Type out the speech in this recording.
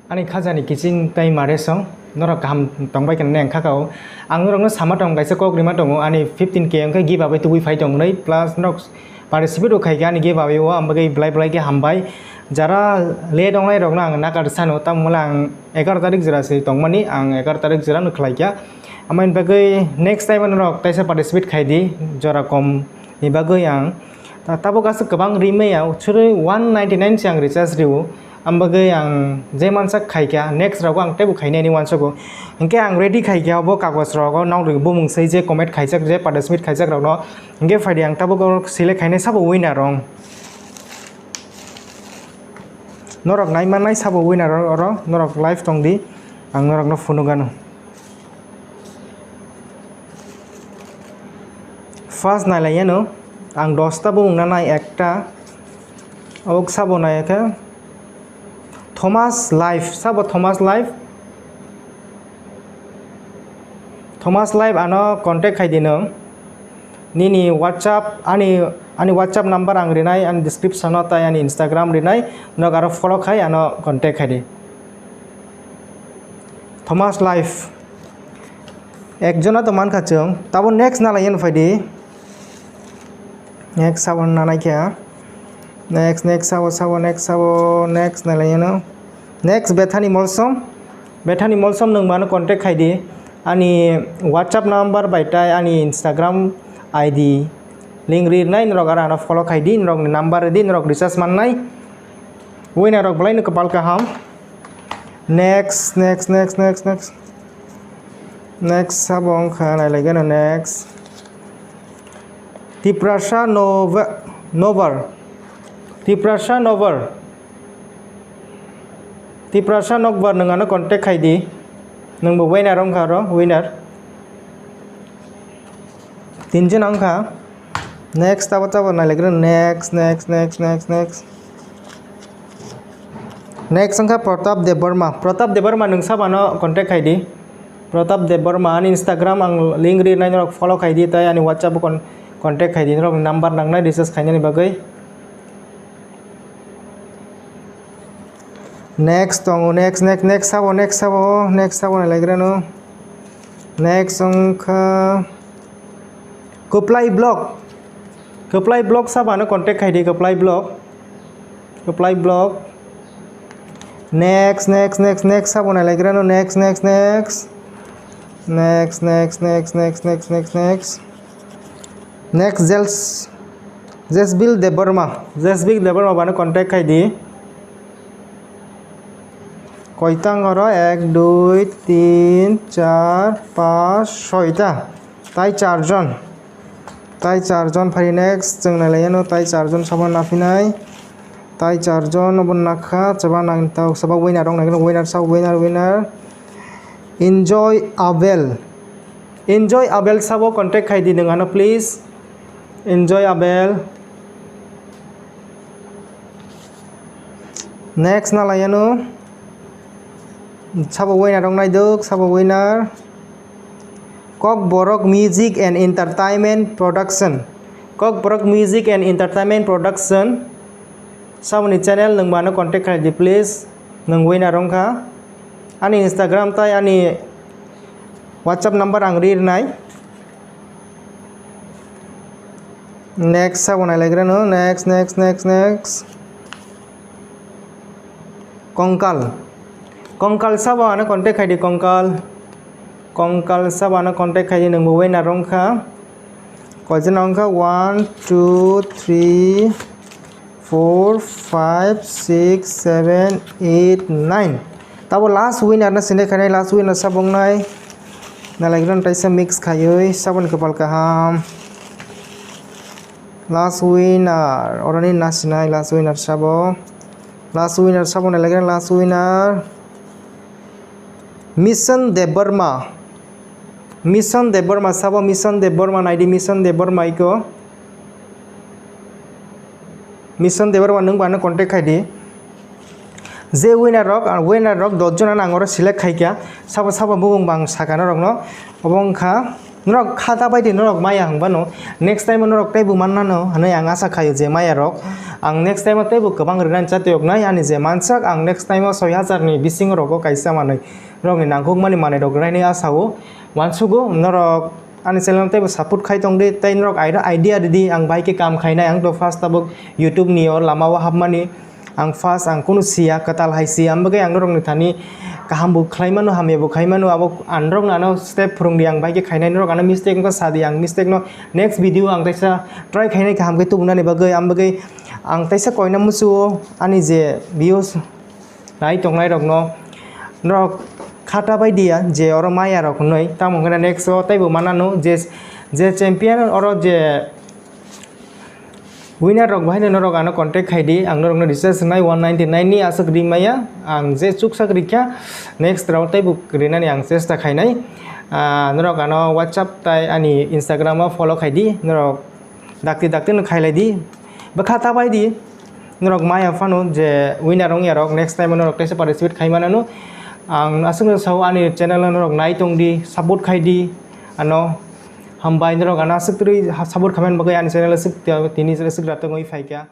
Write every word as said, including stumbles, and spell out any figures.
Ani khajani kiching tei mare song norok kaham tongbai khe nang kha kao. Ang norokno sama tong kaisa kok rima tongo, ani fifteen K wngkhe giveaway tubui phai tong nai, plus norok participate rok khai khe ani giveaway o, ang bagwi belai belai khe hambai. Jara late wngnai rokno ang nakar sano, tamo wngla ang egaroh tarik jora se tongmani, ang egaroh tarik jora no khlai kha. Amoni bagwi next time norok taisa participate khai di, jora kom ni bagwi ang ta-, tabuk aswk kwbang rimaya, chwrwi one ninety nine se ang recharge rio. Ang bagwi ang je mansak khaikha, next rogo ang teibo khainai hinwi uansugo. Hinkhe ang ready khaikha obo kagoj rogo, nokni bumung swi je comment khaijak, je participate khaijak rokno. Hinkhe phaidi ang tabuk select khainai sabo winner rong. Norok nai mannai sabo winner oro, norok live tong di, ang norokno phunukgano. First nailaiyano, ang dosta bumung nanai ekta, abok sabo nai khe Thomas Life, sabo Thomas Life, Thomas Life ano contact khai di nwng. Nini WhatsApp, ani, ani WhatsApp number ang rinai, ani description o tai ani Instagram rinai, nok aro follow khai ano contact khai di. Thomas Life. Ekjona to mankha chwng. Tabo next nalai yan phai di. Next sabo nanai kha. Next, next sabo, sabo, next sabo, next nalai yano. Next Bethany Molsom. Bethany Molsom nwng mano contact khai di. Ani WhatsApp number bai tai ani Instagram I D link ri nai, norok aro ano follow khai di, norok ni number ri di, norok recharge mannai. Winner rok belai no kwpal kaham. Next, next, next, next, next. Next sabo wngkha nailaigano next. Tiprasa Nova-, Novar. Tiprasa Novar. Tiprasa Nokbar nwng ano contact khai di. Nwng bo winner wngkha oro, winner. Tinjon wngkha. Next abo tabo nailaigwrwng. Next, next, next, next, next. Next wngkha Pratap Debbarma. Pratap Debbarma nwng sabano contact khai di. Pratap Debbarma ani Instagram ang link ri nai, norok follow khai di, tai ani WhatsApp o con-, contact khai di, norok number nangnai recharge khainani bagwi. Next tongo, next, next, next sabo, next sabo, next sabo nailaigwrwng. Next wngkha Kwplai Vlog. Kwplai Vlog sabano contact khai di, Kwplai Vlog. Kwplai Vlog. Next, next, next, next sabo nailaigwrwng. Next, next, next. Next, next, next, next, next, next, next. Next, Jels-, Jesbil Debbarma. Jesbil Debbarma bano contact khai di. Koitang oro ek, dui, tin, char, panch, soita. Tai charjon. Tai charjon phari next chwng nailaiyano tai charjon sabo naphinai. Tai charjon obo nakha chwbang nang tao sabo winner rok naikhe winner sabo winner winner. Enjoy Abel. Enjoy Abel sabo contact khai di nwng ano please. Enjoy Abel. Next nalaiyano. Sabo winner rok naidok, sabo winner. Kokborok Music and Entertainment Production. Kokborok Music and Entertainment Production. Saboni channel nwng bano contact khai di please. Nwng winner wngkha. Ani Instagram tai ani WhatsApp number ang ri rwnai. Next sabo nailaigwrwng no. Next, next, next, next. Kongkal. Kongkal sabo ano contact khai di, Kongkal. Kongkal sabo ano contact khai di, nwng bo winner wngkha. Koijon wngkha? One, two, three, four, five, six, seven, eight, nine. Tabo last winner no select khainai, last winner sabo wngnai. Nalaigrano taisa mix khaiwi saboni kwpal kaham. Last winner, oroni nasinai last winner sabo. Last winner sabo nalaigrano last winner. Mission Debbarma. Mission Debbarma sabo, Mission Debbarma naidi, Mission Debbarma iko. Mission Debbarma nwng bo ano contact khai di. Je winner rok, ah, winner rok dos jona ang oro select khai kha. Sabo sabo bubung bang saka norok no. Obo wngkha Norok kha ta bai di, norok maya hwnbano next time o norok teibo mannano hwnwi ang asa khaio je maya rok ang next time o teibo kwbang rwnani chatiyoknai ani je mansak ang next time o soi hajar ni bisingo rogo kaisa manwi norokni nangkukmani manwi rok rwnani asa o uansugo. Norok ani channel teibo support khai tong di tei norok idea ridi ang bai khe kam khainai ang to first tabuk YouTube ni o lama o hapmani. Ang first ang kunu siya kwtal hai siya, ang bagwi ang norokni thani kaham bo khlai mano, hamya bo khai mano, abo ang norokno ano step phwrwng di, ang bai khe khainai, norok ano mistake wngkha sa di, ang mistake no next video ang teisa try khainai kaham khe tubunani bagwi, ang bagwi ang teisa koina muchuo ani je views nai tongnai rokno norok khata bai dia je oro maya rok hwnwi, tamo hwnkheno next o teibo manano je, je champion oro je winner rok bahai no norok ano contact khai di, ang norok no recharge rwnai one ninety nine ni aswk ri maya, ang je chuksak rikha next round teibo rinani ang chesta khainai. Ah, norok ano WhatsApp tai ani Instagram o follow khai di, norok dakti dakti no khailai di, bwkha ta bai di. Norok maya phano je winner wngya rok next time norok teisa participate khai manano. Ang aswk no sao ani channel no norok nai tong di, support khai di ano. Hambai norok ano aswk twi support khaimani bagwi ani channel aswk tini aswk ratong wi phaikha.